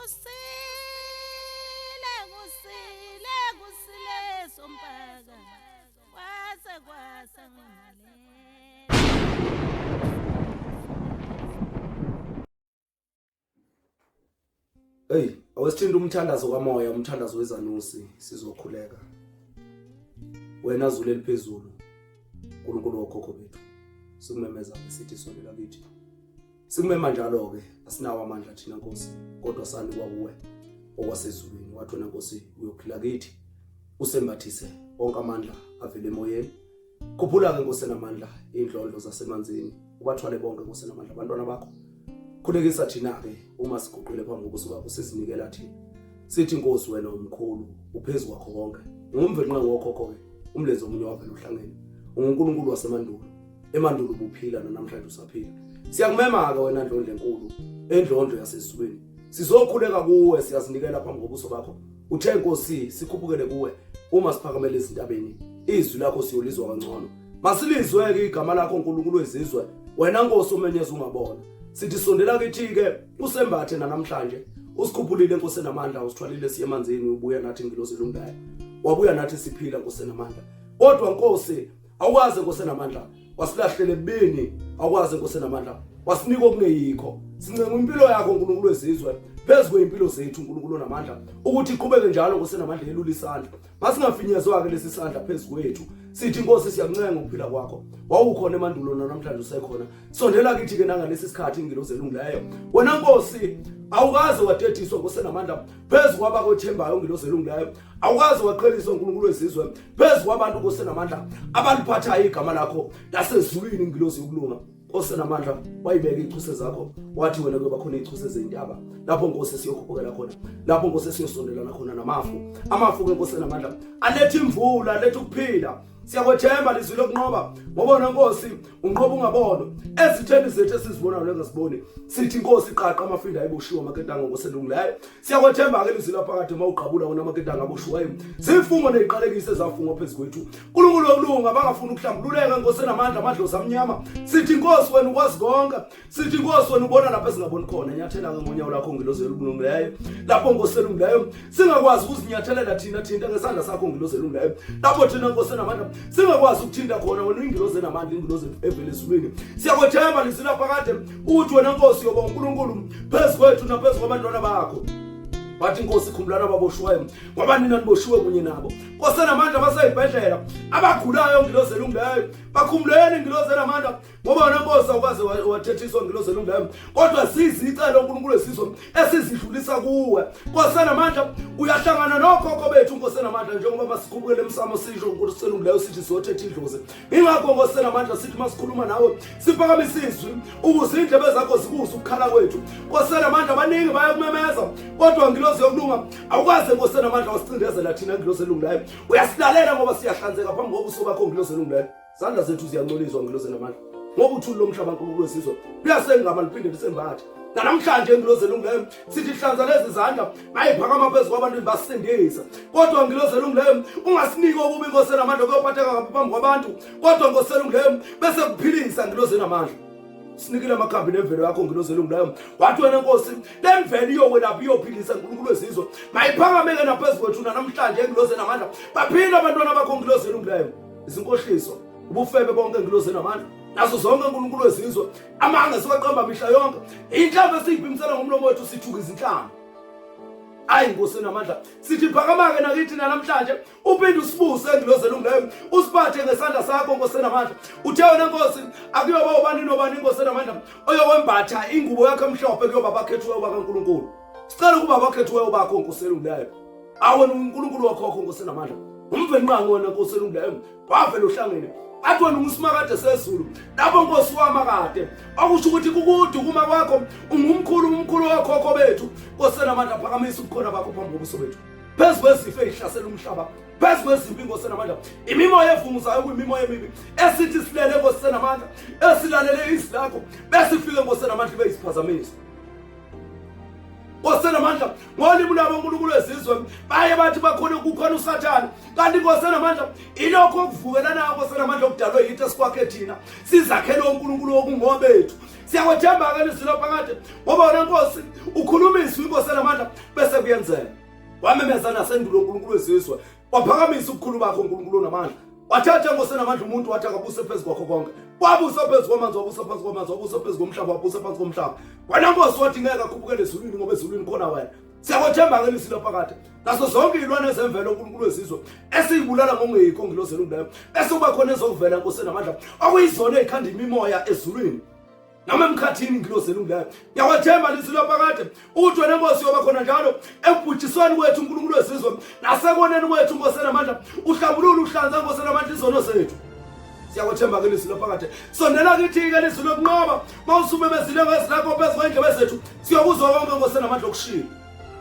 Kusile kusile kusile sompaka kwase kwasa ngimalele. Hey, awesithinta umthandazo kamoya, umthandazo wezanusi, sizokhuleka. Wena Zulu eliphezulu, uNkulunkulu wokhokho bethu. Sikumemeza sithi sondela kithi. Sikumema njalo-ke, asinawo amandla thina Nkosi, kodwa sanikwa kuwe okwasezulwini. Wathi wena Nkosi uyophila kithi, usembathise onke amandla avela emoyeni. Khuphula-ke Nkosi enamandla iy'ndlondlo zasemanzini, ubathwale bonke Nkosi enamandla abantwana bakho. Khulekisa thina-ke uma siguqile phambi kobuso bakho sizinikela thina. Sithi Nkosi wena umkhulu, uphezu kwakho konke. Ungumvelinqangi wokhokho-ke, umlenze omunye wavela ohlangene. UnguNkulunkulu wasemandulo. Emandulo ubuphila nanamhlanje usaphila. Siyakumema-ke wena ndlondlo enkulu, endlondlo yasezulwini. Sizokhuleka kuwe, siyazinikela phambi kobuso bakho. Uthe Nkosi sikhuphukele kuwe uma siphakamela ezintabeni, izwi lakho siyolizwa kangcono. Masilizwe-ke igama lakho Nkulunkulu wezizwe, wena Nkosi omenyeza ungabona. Sithi sondela kithi-ke usembathe nanamhlanje, usikhuphulile Nkosi enamandla, usithwalile siye emanzini, ubuya nathi ngilosi elungayo. Wabuya nathi siphila Nkosi enamandla. Kodwa Nkosi awukwazi Nkosi enamandla wasilahlela ebubini, awukwazi Nkosi enamandla wasinika okungeyikho. Sincenga impilo yakho Nkulunkulu wezizwe phezu kwempilo zethu Nkulunkulu onamandla ukuthi iqhubeke njalo Nkosi enamandla yelula isandla. Masingafinyezwa ke lesi sandla phezu kwethu. Sithi Nkosi siyakuncenga ukuphila kwakho. Wawukhona emandulo namhlanje usekhona. Sondela kithi ke nangalesi sikhathi ingilozi elungileyo. Wena Nkosi awukaze wadediswa Nkosi enamandla phezu kwabakwethembayo ingilozi elungileyo. Awukaze waqheliswa uNkulunkulu wezizwe phezu kwabantu Nkosi enamandla abaliphathayo igama lakho lasezulwini ingilozi yokulunga. Nkosi enamandla wayibeka ichuse zakho wathi wena kuyoba khona ichuse zentaba lapho Nkosi siyokhuphukela khona lapho Nkosi siyosondelana khona namafu amafu ke Nkosi enamandla aletha imvula aletha ukuphila siyakwethemba lizwi lokunqoba ngoba wena Nkosi unqoba ungabonwa ezitheni zethu esizibonayo nengaziboni sithi Nkosi qaqa amafinda ayiboshiwe amaketanga Nkosi elungileyo siyakwethemba ke lizwi laphakade uma ugqabula wona amaketanga aboshiweyo zifungo neziqalekiso ezafungwa phezu kwethu uNkulunkulu wokulunga bangafuni ukuhlambululeka Nkosi enamandla amadlozi amnyama sithi Nkosi wena ukwazi konke sithi Nkosi wena ubona lapho esingaboni khona nyathela ke ngonyawo lakho ngilozi elungileyo lapho Nkosi elungileyo singakwazi ukuzinyathelela thina thinta ngesandla sakho ngilozi elungileyo lapho thina Nkosi enamandla singakwazi ukuthinta khona wena uyingilozi enamandla ingilozi evela ezulwini siyakwethemba lizwi laphakade uthi wena Nkosi yoba uNkulunkulu phezu kwethu naphezu kwabantwana bakho wathi inkosi khumbulani ababoshiweyo ngoba nina niboshiwe kunye nabo nkosi enamandla baseyibhedlela abagulayo ngilozi elungileyo bakhumbuleni ngilozi enamandla ngoba wena nkosi awukaze wathethiswa ngilozi elungileyo kodwa sizicelo uNkulunkulu esizwe esizidlulisa kuwe nkosi enamandla uyahlangana nokhokho bethu nkosi enamandla njengoba masikhubukele emsamo sisho uNkulunkulu elungileyo sithi siyothetha idlozi ingakho nkosi enamandla sithi masikhuluma nawe siphakamise izwi ukuze indlebe zakho zikuzwe ukukhala kwethu nkosi enamandla abaningi bayakumemeza kodwa ngilozi yokulunga awukwazi nkosi enamandla wasicindezela thina ngilozi elungileyo uyasilalela ngoba siyahlanzeka phambi kobuso bakho ngilozi elungileyo zandla zethu ziyancoliswa ngilozi enamandla ngoba uthuli lomhlaba nkulunkulu wesizwe luyasengama liphinde lisembathe nanamhlanje ngilozi elungileyo sithi hlanza lezi zandla bayiphakama phezu kwabantu basindisa kodwa ngilozi elungileyo ungasiniki okubi inkosi enamandla kuyophatheka kabi phambi kwabantu kodwa nkosi elungileyo bese kuphilisa ngilozi enamandla sinikile amakhambi nemvelo yakho ngilozi elungileyo wathi wena nkosi le mvelo iyokwelapha iyophilisa nkulunkulu wezizwe mayiphakame-ke naphezu kwethu nanamhlanje ngilozi enamandla baphile abantwana bakho ngilozi elungileyo izinkohliso ubufebe bonke ngilozi enamandla nazo zonke uNkulunkulu wezizwe amanga siwaqamba mihla yonke inhlamvu esiyiphimisela ngomlomo wethu sithuka izinhlanga ayi nkosi enamandla sithi phakama-ke nakithi namhlanje uphinde usibuse ngilozi elungileyo usiphathe ngesandla sakho nkosi enamandla uthe wena nkosi akuyoba ubani nobani inkosi enamandla oyokwembatha ingubo yakho emhlophe kuyoba abakhethiweyo bakaNkulunkulu sicela ukuba abakhethiweyo bakho nkosi elungileyo awena uNkulunkulu wakhokho nkosi enamandla umvelinqangi wena nkosi elungileyo wavela uhlangene athi wena ungusimakade sezulu lapho nkosi wamakade okusho ukuthi kukude ukuma kwakho ungumkhulu umkhulu wakhokho bethu nkosi enamandla phakamisa ubukhona bakho phambi kobuso bethu phezu kwezifo ey'hlasela umhlaba phezu kwezimpi inkosi enamandla imimoya evunguzayo kuyimimoya emibi esithi silele nkosi enamandla esilalele izwi lakho besifike nkosi enamandla ibe yisiphazamiso Nkosi enamandla ngolimi lwabo uNkulunkulu wezizwe baye bathi bakhona kukhona uSathane kanti Nkosi enamandla ilokho okuvukelanayo Nkosi enamandla okudalwe yithi esikwakhe thina sizakhele uNkulunkulu okungobethu. Siyakwethemba-ke lizwi laphakade, ngoba wena Nkosi ukhuluma izwi, iNkosi enamandla, bese kuyenzeka. Wamemeza nasendulo uNkulunkulu wezizwe, waphakamisa ubukhulu bakho uNkulunkulu onamandla. Wathatha Nkosi enamandla umuntu, wathi akabuse phezu kwakho konke. Wabusa phezu kwamanzi, wabusa phansi kwamanzi, wabusa phezu komhlaba, wabusa phansi komhlaba. Wena Nkosi wathi ngeke akhuphukele ezulwini, ngoba ezulwini khona wena. Siyakwethemba-ke lizwi laphakade naso zonke iy'lwane ezemvelo uNkulunkulu wezizwe esiyibulala ngokungeyikho ngilozi elungileyo, bese kuba khona ezokuvela Nkosi enamandla, okuyizona ey'khanda imimoya ezulwini noma emkhathini ingilozi elungileyo. Ngiyakwethemba lizwi laphakade ukuthi wena Nkosi yoba khona njalo ekubhujisweni kwethu uNkulunkulu wezizwe nasekoneni kwethu Nkosi enamandla, uhlambulule uhlanze Nkosi enamandla izono zethu. Siyakwethemba-ke lizwi laphakade. Sondela kithi-ke lizwi lokunqoba, uma usumemezile ngezwi lakho phezu kwey'ndlebe zethu, siyokuzwa konke Nkosi enamandla okushilo.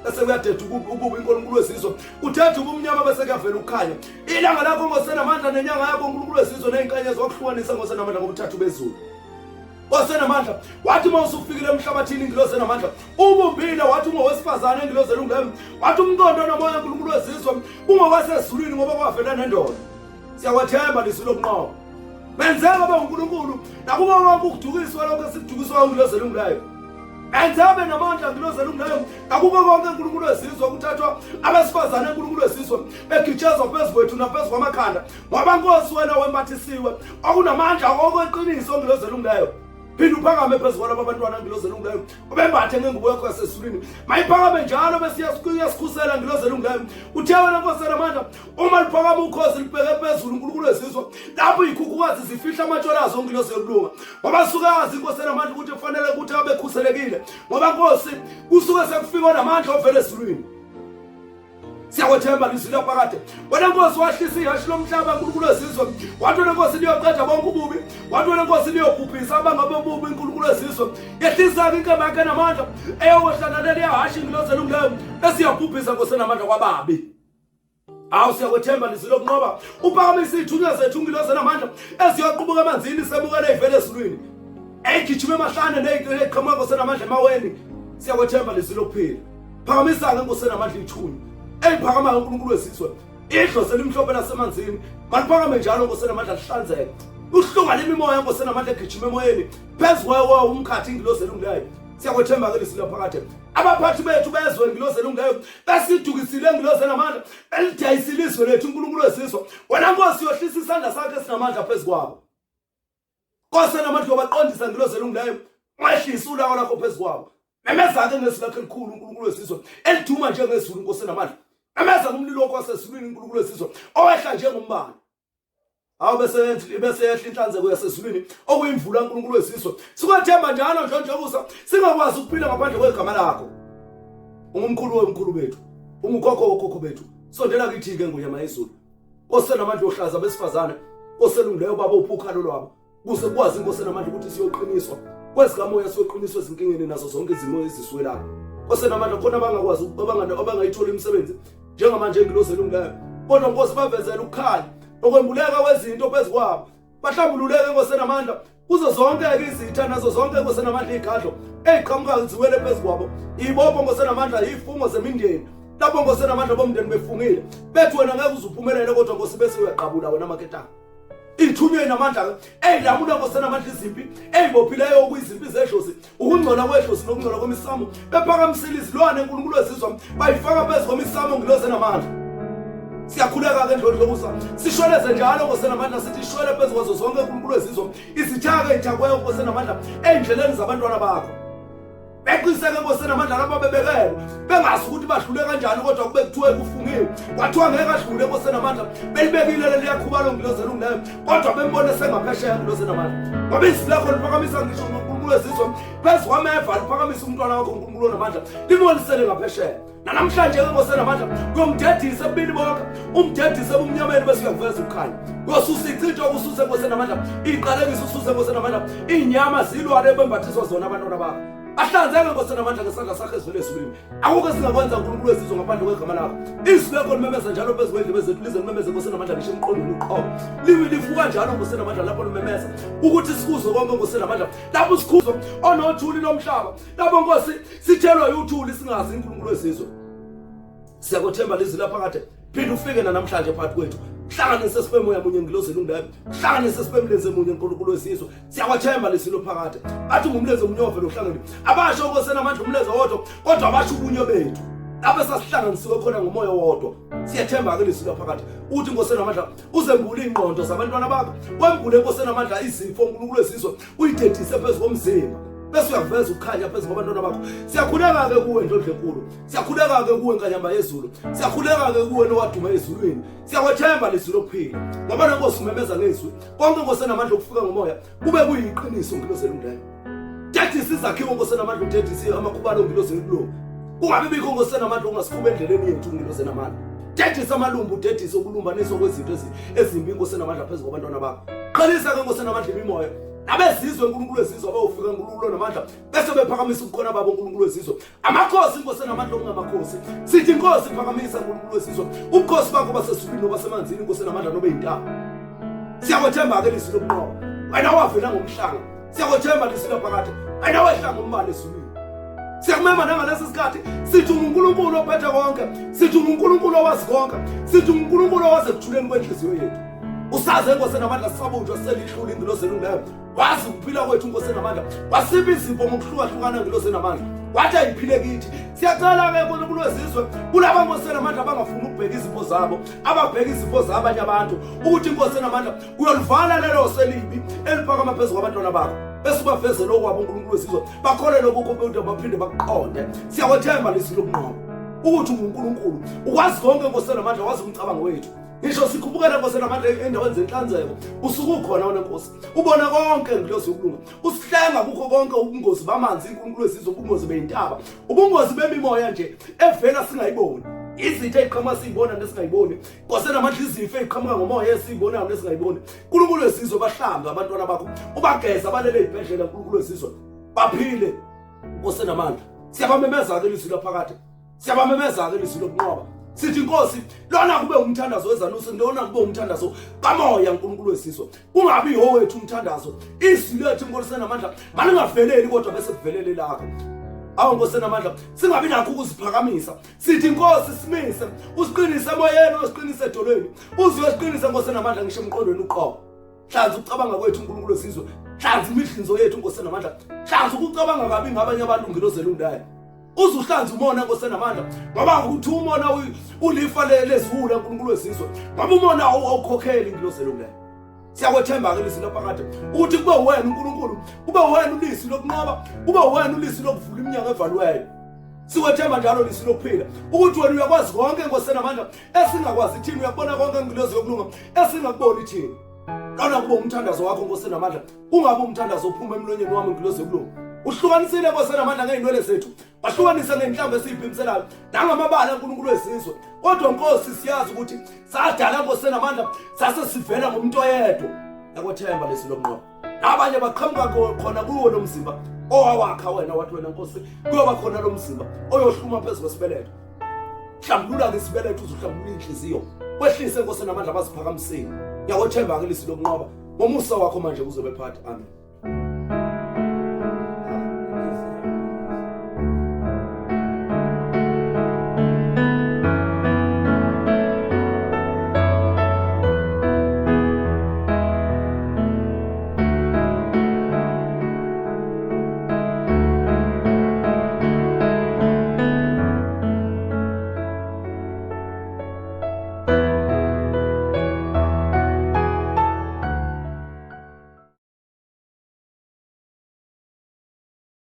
Bese kuyadeda ububi uNkulunkulu wezizwe, uthethe ubumnyama bese kuyavela ukukhanya. Ilanga lakho Nkosi enamandla nenyanga yakho uNkulunkulu wezizwe ney'nkanyezi wakuhlukanisa Nkosi enamandla ngobuthathu bezulu. Nkosi enamandla, wathi uma usufikile emhlabathini ingilozi enamandla ubumbile, wathi ungowesifazane ingilozi elungileyo, wathi umqondo nomoya uNkulunkulu wezizwe ungowasezulwini ngoba kwavela nendoda. Siyakwethemba lizwi lokunqoba. Benzeka abe uNkulunkulu nakuba konke ukudukiswa lokho esikudukiswa ingilozi elungileyo. Benze abe namandla ngilozi elungileyo nakubo konke uNkulunkulu wezizwe kuthathwa abesifazane uNkulunkulu wezizwe begitshezwa phezu kwethu naphezu kwamakhanda, ngoba Nkosi wena wembathisiwe okunamandla okweqiniso ngilozi elungileyo. Phinda uphakame phezu kwalabo abantwana ngilozi elungileyo, ubembathe ngengubo yakho yasezulwini, mayiphakame njalo bese iyasikhusela ngilozi elungileyo. Uthe wena Nkosi enamandla, uma liphakama ukhozi libheke phezulu uNkulunkulu wezizwe, lapho izikhukhukazi zifihla amatsholo azo ngilozi yokulunga, ngoba suke azi iNkosi enamandla ukuthi kufanele ukuthi abe khuselekile, ngoba Nkosi kusuke sekufika namandla ovela ezulwini. Siyakwethemba lizwi laphakade. Wena Nkosi wahlisa ihashi lomhlaba uNkulunkulu wezizwe, wathi wena Nkosi liyoqeda bonke ububi, wathi wena Nkosi liyobhubhisa abangabobubi uNkulunkulu wezizwe. Yehlisa-ke inkemba yakhe namandla eyokwehla naleliya hashi ingilozi elungileyo, bese iyabhubhisa Nkosi enamandla kwababi. Hawu, siyakwethemba lizwi lokunqoba. Uphakamise iy'thunywa zethu ingilozi enamandla eziyoqubuka emanzini semukele ivele ezulwini, eyigijima emahlane ney'qhamuka Nkosi enamandla emaweni. Siyakwethemba lizwi lokuphila. Phakamisa-ke Nkosi enamandla iy'thunywa eyiphakamayo uNkulunkulu wezizwe, idlozi elimhlophe lasemanzini maliphakame njalo Nkosi enamandla lihlanzeke. Uhlunga lemimoya Nkosi enamandla egijima emoyeni phezu kwawo umkhathi ingilozi elungileyo. Siyakwethemba-ke lizwi laphakade. Abaphathi bethu bezwe ingilozi elungileyo besidukisile ingilozi enamandla, belidayisile izwe lethu uNkulunkulu wezizwe. Wena Nkosi yohlisa isandla sakhe esinamandla phezu kwabo. Nkosi enamandla uyobaqondisa ngilozi elungileyo, wehlise ulaka lwakho phezu kwabo. Memeza-ke ngezwi lakho elikhulu uNkulunkulu wezizwe, eliduma njengezulu Nkosi enamandla. Memeza ngomlilo wakho wasezulwini uNkulunkulu wezizwe, owehla njengombane. Hawu, bese yehla inhlanzeko yasezulwini okuyimvula uNkulunkulu wezizwe. Sikwethemba njalo nje njengokusa singakwazi ukuphila ngaphandle kwegama lakho. Ungumkhulu womkhulu bethu, ungukhokho wokhokho bethu. Sondela kithi-ke ngonyama yezulu. Nkosi enamandla ohlaza besifazane, Nkosi elungileyo baba upha ukhalo lwabo, kuze kwazi Nkosi enamandla ukuthi siyoqiniswa kwezikamoya, siyoqiniswa ezinkingeni nazo zonke izimo eziswelayo. Nkosi enamandla, khona abangakwazi abangayitholi imisebenzi njengamanje ingilozi elungileyo, kodwa Nkosi bavezele ukukhanya nokwembuleka kwezinto phezu kwabo, bahlambululeke Nkosi enamandla kuzo zonke-ke izitha nazo zonke Nkosi enamandla iy'gadlo ey'qhamukayo ziwele phezu kwabo. Iy'bopho Nkosi enamandla, iy'fungo zemindeni lapho Nkosi enamandla bomndeni befungile bethi wena ngeke uze uphumelele, kodwa Nkosi bese uyaqabula wena maketanga. Ithunywe namandla eyilamula Nkosi enamandla izimpi eyibophileyo okuyizimpi zedlozi, ukungcola kwedlozi nokungcola kwemisamo, bephakamisile izilwane uNkulunkulu wezizwa bayifaka phezu kwemisamo ngilozi enamandla. Siyakhuleka-ke ndlondlo kusa sishweleze njalo Nkosi enamandla, sithi ishwele phezu kwazo zonke uNkulunkulu wezizwe izithaka ey'thakweyo Nkosi enamandla ey'ndleleni zabantwana bakho. Beqiniseke Nkosi enamandla lapho bebekelwe bengazi ukuthi badlule kanjani, kodwa kube kuthiwe kufungiwe kwathiwa ngeke adlule Nkosi enamandla, belibekile leliyakhubalo ngilozi elungileyo, kodwa bembone sengaphesheya ngilozi enamandla, ngoba izwi lakho liphakamisa ngisho uNkulunkulu wezizwe phezu kwameva, liphakamisa umntwana wakho uNkulunkulu onamandla limbonisele ngaphesheya. Nanamhlanje ke Nkosi enamandla uyomdedisa ebubini bonke, umdedise ebumnyameni bese uyakuveza ukukhanya. Uyosusa ichitho kususe Nkosi enamandla iqalekise, ususe Nkosi enamandla inyama zilwane bembathiswa zona abantwana bakho. Ahlanzeke Nkosi enamandla ngesandla sakhe esivele ezulwini. Akukho esingakwenza uNkulunkulu wezizwe ngaphandle kwegama lakho. Izwi lakho limemeza njalo phezu kwendlebe zethu, lize limemeze Nkosi enamandla ngisho emqondweni uqobo. Liwi livuka njalo Nkosi enamandla lapho limemeza ukuthi sikuzwe konke Nkosi enamandla. Lapho sikhuzwa onothuli lomhlaba, lapho Nkosi sithelwa uthuli singazi uNkulunkulu wezizwe. Siyakuthemba lizwi laphakade. Phinda ufike namhlanje phakathi kwethu. Hlanganise sibe moya munye ngilozi elungileyo. Hlanganise sibe mlenze munye uNkulunkulu wesizwe. Siyakwethemba lesilo phakade. Bathi ngumlenze munye ovela uhlangene. Abasho Nkosi enamandla umlenze wodwa kodwa abasho ubunye bethu. Lapho sasihlanganisiwe khona ngomoya wodwa. Siyathemba ke lesilo phakade. Uthi Nkosi enamandla uzembule ingqondo zabantwana bakho. Wembule Nkosi enamandla izifo uNkulunkulu wesizwe uyidedise phezu komzimba. Bese uyakuveza ukukhanya phezu kwabantwana bakho. Siyakhuleka ke kuwe ndlondle enkulu. Siyakhuleka ke kuwe nkanyamba yezulu. Siyakhuleka ke kuwe nowaduma ezulwini. Siyakwethemba lizwi lokuphila. Ngoba nenkosi umemeza ngezwi. Konke Nkosi enamandla okufika ngomoya kube kuyiqiniso ngilozi elungileyo. Dedisa izakhiwo Nkosi enamandla udedise amakhubalo ngilozi elungileyo. Kungabi bikho Nkosi enamandla okungasikhuba endleleni yethu ngilozi enamandla. Dedisa amalumbu udedise ukulumbaniswa kwezinto ezimbi Nkosi enamandla phezu kwabantwana bakho. Qhelisa ke Nkosi enamandla imimoya. Nabezizwe uNkulunkulu wezizwe abayofika uNkulunkulu onamandla bese bephakamisa ubukhona babo uNkulunkulu wezizwe. Amakhosi inkosi enamandla okungamakhosi. Sithi inkosi phakamisa uNkulunkulu wesizwe. Ubukhosi bakho basezulwini nobasemanzini inkosi enamandla nobe yintaba. Siyakwethemba ke lizwi lokunqoba. Wena wavela ngomhlanga. Siyakwethemba lizwi laphakade. Wena wehla ngombala ezulwini. Siyakumema nangalesi sikhathi sithi unguNkulunkulu ophethe konke. Sithi unguNkulunkulu owazi konke. Sithi unguNkulunkulu owazi ekujuleni kwenhliziyo yethu. Usaze inkosi enamandla sisabunjwa selihlula ingilozi elungileyo. Wazi ukuphila kwethu Nkosi enamandla. Wasipha izipho ngokuhlukahlukana ngelosi enamandla. Wathi ayiphile kithi. Siyacela ke uNkulunkulu wezizwe kulaba Nkosi enamandla abangafuni ukubheka izipho zabo, ababheka izipho zabanye abantu, ukuthi Nkosi enamandla uyolivala lelo selibi eliphakama phezu kwabantwana bakho. Bese ubavezela okwabo uNkulunkulu wezizwe, bakholelwe kukho ukuthi baphinde bakuqonde. Siyakwethemba lesi lokunqoba. Ukuthi unguNkulunkulu, ukwazi konke Nkosi enamandla, wazi umcabango wethu. Ngisho sikhuphukela Nkosi enamandla endaweni zenhlanzeko, usuke ukhona wena Nkosi. Ubona konke ngilozi yokulunga. Usihlenga kukho konke ubungozi bamanzi iNkulunkulu wezizwe, ubungozi beyintaba, ubungozi bemimoya nje evela singayiboni. Izinto eziqhamuka siyibona nesingayiboni. Nkosi enamandla izifo eziqhamuka ngomoya esiyibonayo nesingayiboni. uNkulunkulu wezizwe bahlambe abantwana bakho, ubageze abalele ezibhedlela uNkulunkulu wezizwe. Baphile Nkosi enamandla. Siyabamemeza ke lizwi laphakade. Siyabamemeza ke lizwi lokunqoba. Sithi inkosi lona kube umthandazo wezanusi lona kube umthandazo kamoya uNkulunkulu wesizwe. Kungabi yowethu umthandazo. Izwi lethu inkosi enamandla malingaveleli kodwa bese kuvelele lakho. Awu Nkosi enamandla singabi nakho ukuziphakamisa. Sithi inkosi simise usiqinise emoyeni usiqinise edolweni. Uze usiqinise Nkosi enamandla ngisho emqondweni uqobo. Hlanza ukucabanga kwethu uNkulunkulu wesizwe. Hlanza imidlinzo yethu Nkosi enamandla. Hlanza ukucabanga kabi ngabanye abantu ngilozi elundayo. Uze uhlanze umona Nkosi enamandla ngoba ukuthi umona ulifa leziwula uNkulunkulu wesizwe. Ngoba umona awukhokheli ngilozi elundayo. Siyakwethemba ke lizwi laphakade ukuthi kube wena uNkulunkulu, kube wena ulizwi lokunqoba, kube wena ulizwi lokuvula iminyango evaliweyo. Sikwethemba njalo lizwi lokuphila ukuthi wena uyakwazi konke Nkosi enamandla esingakwazi thina, uyakubona konke ngilozi yokulunga esingakuboni thina. Lona kube umthandazo wakho Nkosi enamandla, kungabe umthandazo ophuma emlonyeni wami ngilozi yokulunga. Uhlukanisile Nkosi enamandla ngey'nwele zethu, wahlukanisa ngey'nhlamvu esiyiphimiselayo nangamabala uNkulunkulu wezizwe. Kodwa Nkosi siyazi ukuthi sadala Nkosi enamandla sase sivela ngomuntu oyedwa. Yakwethemba lesi lokunqoba. Abanye baqhamuka khona kuwo lo mzimba owawakha wena wathi wena Nkosi kuyoba khona lo mzimba oyohluma phezu kwesibeletho. Hlambulula ke isibeletho uzohlambulula inhliziyo. Wehlise Nkosi enamandla abaziphakamisile. Ngiyakwethemba ke lisi lokunqoba. Ngomusa wakho manje kuzobe phakathi. Amen.